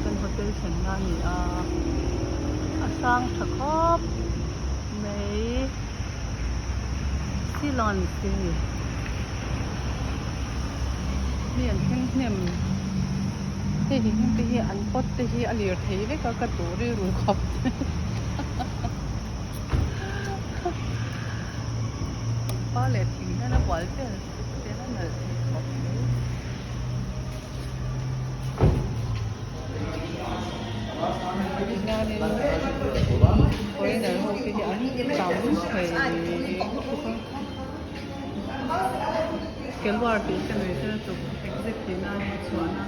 Sheraton Hotel thlenna a ni a, a sang tha khawp mai Ceylon tih a ni mi an thleng hnem hei hi heng te hi an pot te hi a lir thei vek a ka duh rilru khawp pangpar leh thing hian a hual vel vel a nalh thei khawp mai. Tihianin foreigner ho te hi an tam thei lutuk a keluar tih te mai te tuk exit tih nan a chhuah a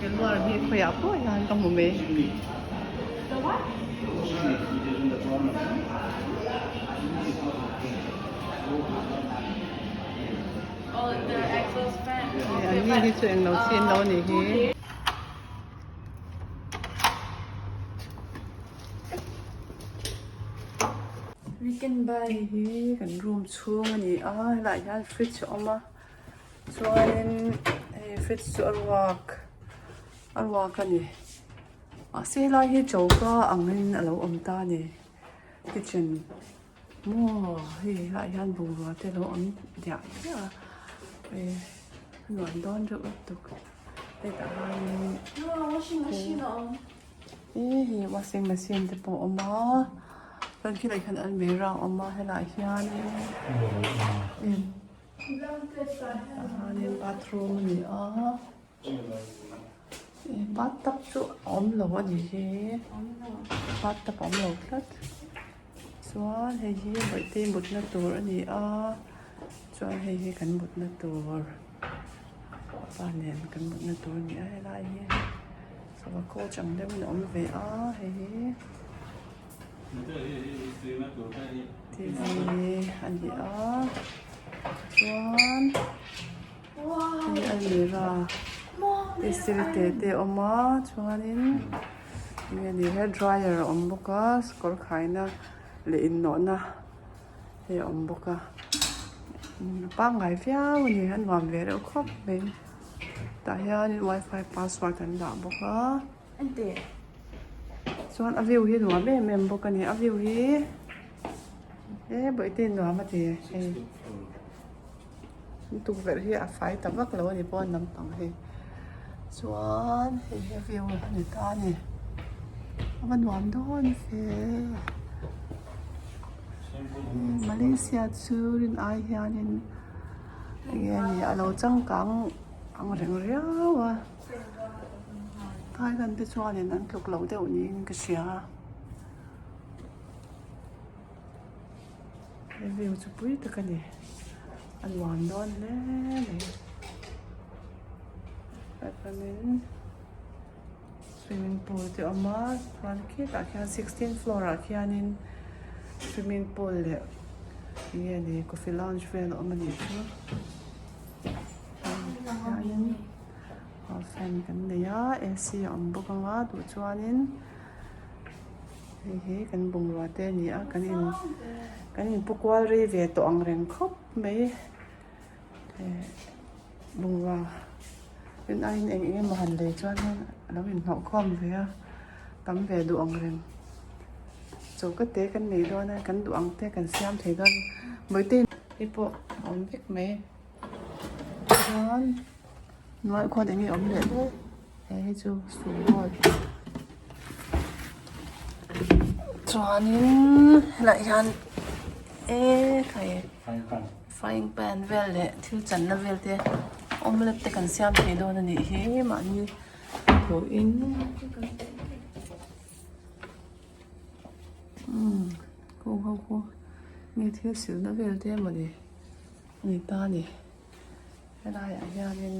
keluar hi khawiah pawh hian ka hmu mai. An ni hi chu englo chin lo a nih hi. Hei hi kan room chhung a ni a helaiah hian fridge a awm a chuanin hei fridge chu a ruak a ruak a ni mahse helai hi choka angin a lo awm ta a ni kitchen. Maw hei helaiah hian bungrua te alo awm diah diah a eh a nuam dawn reuh lutuk hetah hianin eh hei washing machine te pawh a awm a chuan khilaiah khian almirah a awm a helaiah hianin tah hianin bathroom a ni a. Bathtub chu a awm lo a ni hi bathtub a awm lo tlat chuan hei hi bawihte mutna tur a ni a chuan hei hi kan mutna tur pa nen kan mutna tur a ni a helai hi sava couch ang deuhin a awm ve a hei hi T V a ni a chuan. Hei almirah steel te te a awm a chuanin enge ni hair dryer a awm bawk a kawr khaina leh innawhna hei a awm bawk a a pangngai viau a ni a nuam ve reuh khawp mai tah hianin wifi password an dah bawk a chuan a view hi nuam em em bawk a ni a view hi e bawihte nuam a ti hei. Tukverh hi a fai ta vak lo a ni pawn lampang hi chuan hei hi a view a ni ta a ni a va nuam dawn ve Malaysia chu rin ai hianin enge a nih a lo changkang ang reng riau a Thailand te chuanin an tluk loh deuh niin ka hria. He view chu pui tak a ni a nuam dawn hle mai chuanin swimming pool te a awm a chuan khitah khian sixteen floor ah khianin swimming pool leh enge ni coffee lounge vel a awm a nih chu hianin fan kan nei a A C a awm bawk anga duh chuanin. Hei hi kan bungrua te a ni a kan in kan in pu kual rei ve tawh ang reng khawp mai eh bungrua rin aiin eng eng emaw han lei chuan a lo inhnawh khawm ve a tam ve duh ang reng choka te kan nei dawn a kan duh ang te kan siam thei dawn bawihte hei pawh a awm vek mai chuan hnuaiah khuan eng nge awm leh le. He hi chu sumo chuanin helaiah hian eee khai frying pan vel leh thil channa vel te omelette te kan siam thei dawn a nih hi mahni pawhin umm kawng ho khu nge thil silna vel te emawni a ni ta a ni. Helaiah hianin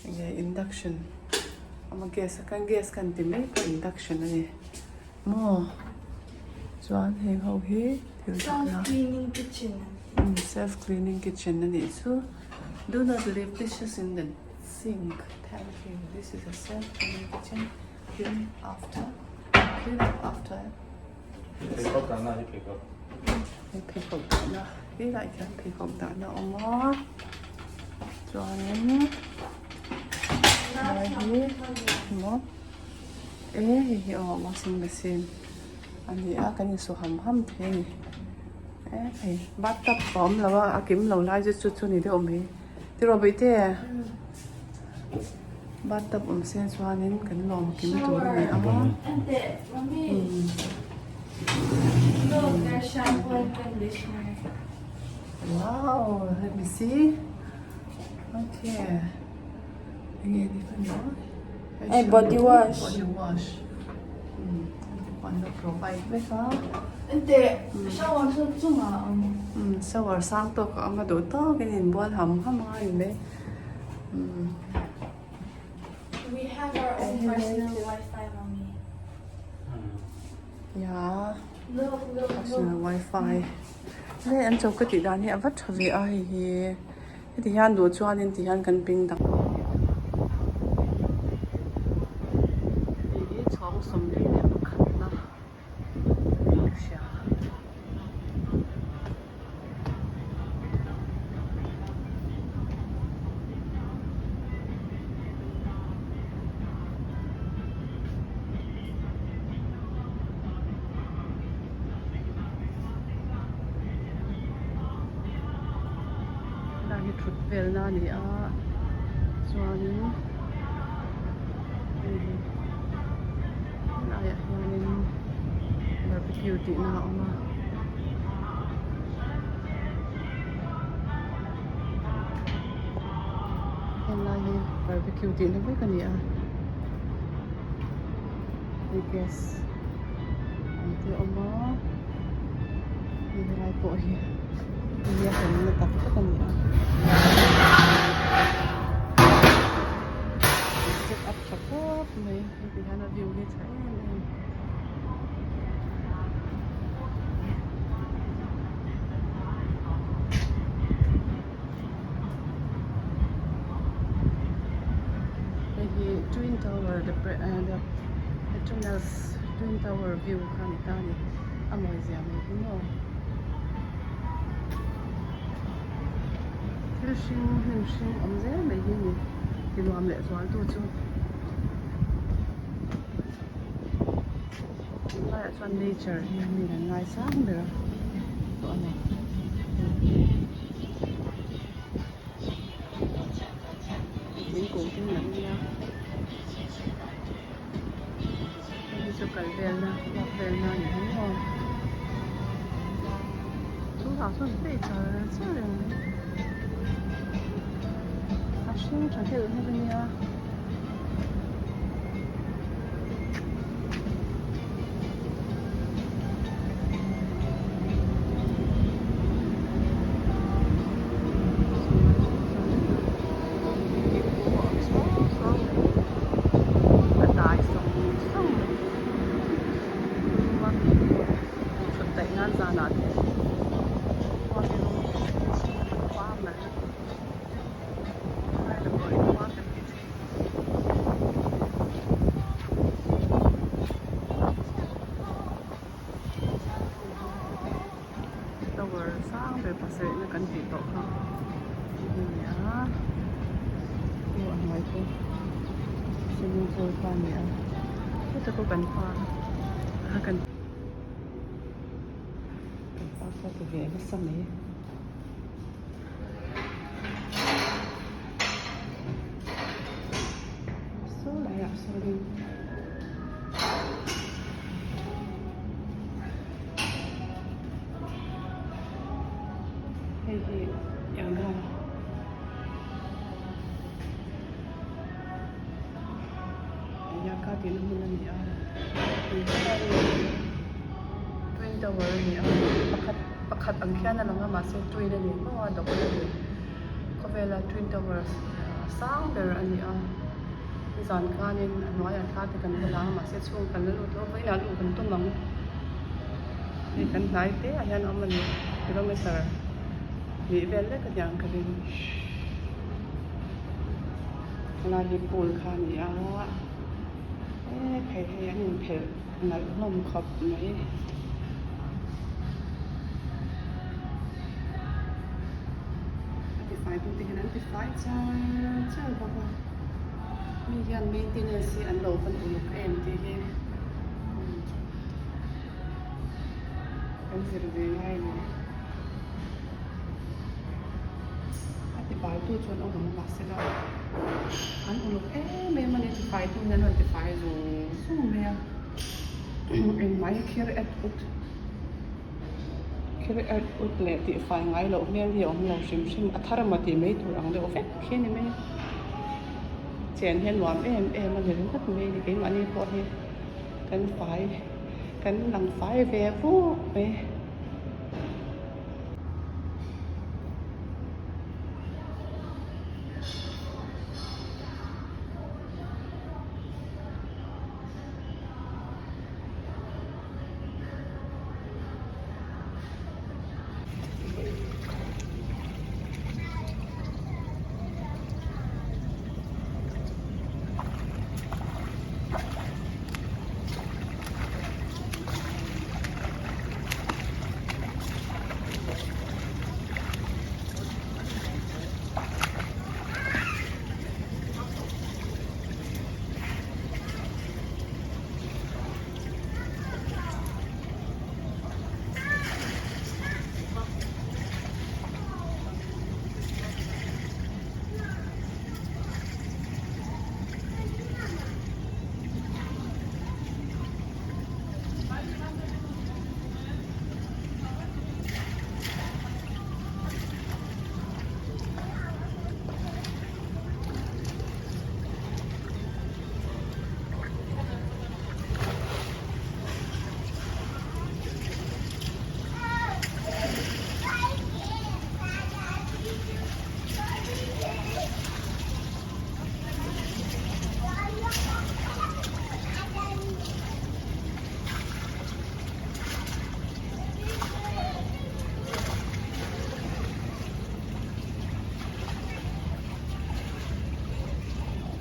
enge induction ama gas kan gas kan ti mai pawh induction a ni maw chuan heng ho hi thil dahna Self cleaning kitchen umm self cleaning kitchen a nih chu do not leave dishes in the sink thank you this is a self cleaning kitchen clean after clean up after. Pheikhawk dahna hi pheikhawk. Hei pheikhawk dahna helaiah hian pheikhawk dahna a awm a chuanin Helai hi maw e hei hi aw washing machine a ni a kan insu ham ham thei a ni e hei bathtub a awm lo a a kim lo lai chu chu chu ni deuh mai tiraw bawihte bathtub awm se chuanin kan lawm kim tur a ni a. Wow let me see okay enge ni ka ni Hey, body wash. Body wash. An lo provide vek a. Ente shower chu chungah a awm. Shower sang tawk a awm a duh tawkin inbual ham ham a ni mai. We have our own personal wifi mommy. Ya. Look, look, look. Personal wifi. Hei an choka tih dan hi a va tha ve a hei hi. Heti hian duh chuanin ti hian kan ping dang. Hei hi chhawng 41 na niin ka hria. Helai hi thut velna a ni a chuanin hei hi helaiah hianin barbecue tihna a awm a. Helai hi barbecue tihna vek a ni a hei gas ang te a awm a hei helai pawh hi hei a hawlna tak tak a ni a set up tha khawp mai heti hian a view hi a tha em em. Hei hi twin tower the the petronas twin tower view kha a ni ta a ni a mawi zia mai hi maw thil hring hnim hring awm zel mai hi a ni ti nuam leh zual tu chu. Tunlaiah chuan nature hi mi an ngaisang ber a tawh a ni. Thingkung te hi an nia hei hi chu kal velna walk velna a ni hi maw chungah sawn phei char char reng mai a hring tha deuh hlek a nia. Tower sang ber pasarihna kan tih tawh kha a ni a chu a hnuai chu swimming pool kha a ni a heta pawh kan pa a kan pa kha ti ve nasa mai. Saw laiah sawnin hei hi yoga yoga tihna hmun a ni a twin tower a ni a pakhat pakhat ang khian a lang a mahse twin a ni maw a double a ni khawvela twin tower sang ber a ni a zan khanin a hnuaiah thla te kan la a mahse chhung kan la lut lo vawiinah luh kan tum ang hei kan hnai te ah hian a awm a ni kilometer hnih vel lek a niang ka ring helai hi pool kha a ni a e phei hei an inphelh nalh hlawm khawp mai. A tifai tu te hian an tifai char char bawk a. Mi hian maintenance hi an lo van uluk em tih hi kan zir ve ngai a ni. A tifai tu chuan awm ang mahsela an uluk em em a ni tifai tu in an rawn tifai zung zung mai a engmah hi khir et ut khir et ut leh tihfai ngai loh hmel hi a awm lo hrim hrim a thar emaw tih mai tur ang deuh vek khi a ni mai a chen hi a nuam em em a ni ringawt mai a ni keimahni pawh hi kan fai kan lang fai ve vuk mai.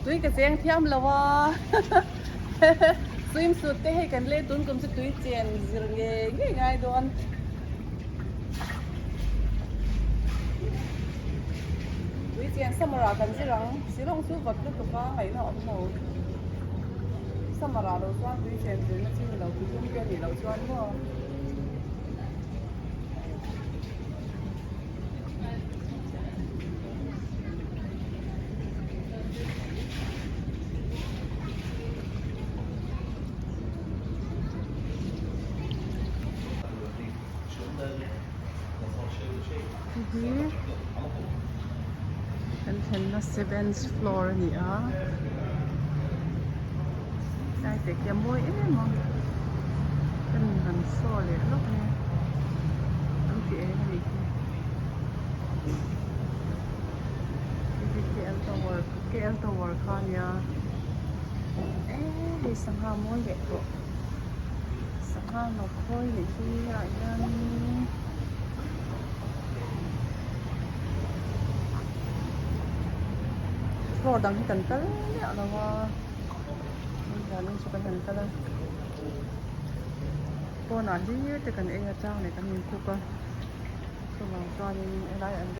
Tui ka cheng thiam lo a swimsuit te hei kan lei tun kum chu tui chen zir ngei ngei ngai dawn. Tui chen summer ah kan zir ang silawng chu vawt lutuk a ngaihna a awm lo summer ah lo chuan tui chen zirna chi ni lo tui tum te a nih loh chuan maw. Hi kan thlenna seventh floor a ni a tlai te khi a mawi em a kan han saw leh lawk mai a an ti eng a nih hi hei hi K_L tower K_L tower kha a nia eee hei sangha mawi leh tawh. Sangha hnawk khawi leh hi ah hianin floor dang hi kan kal miah lo a hianin chu kan han kal a pawnah hlir te kan ei atang leh kan in cook a chuvang chuanin helai an.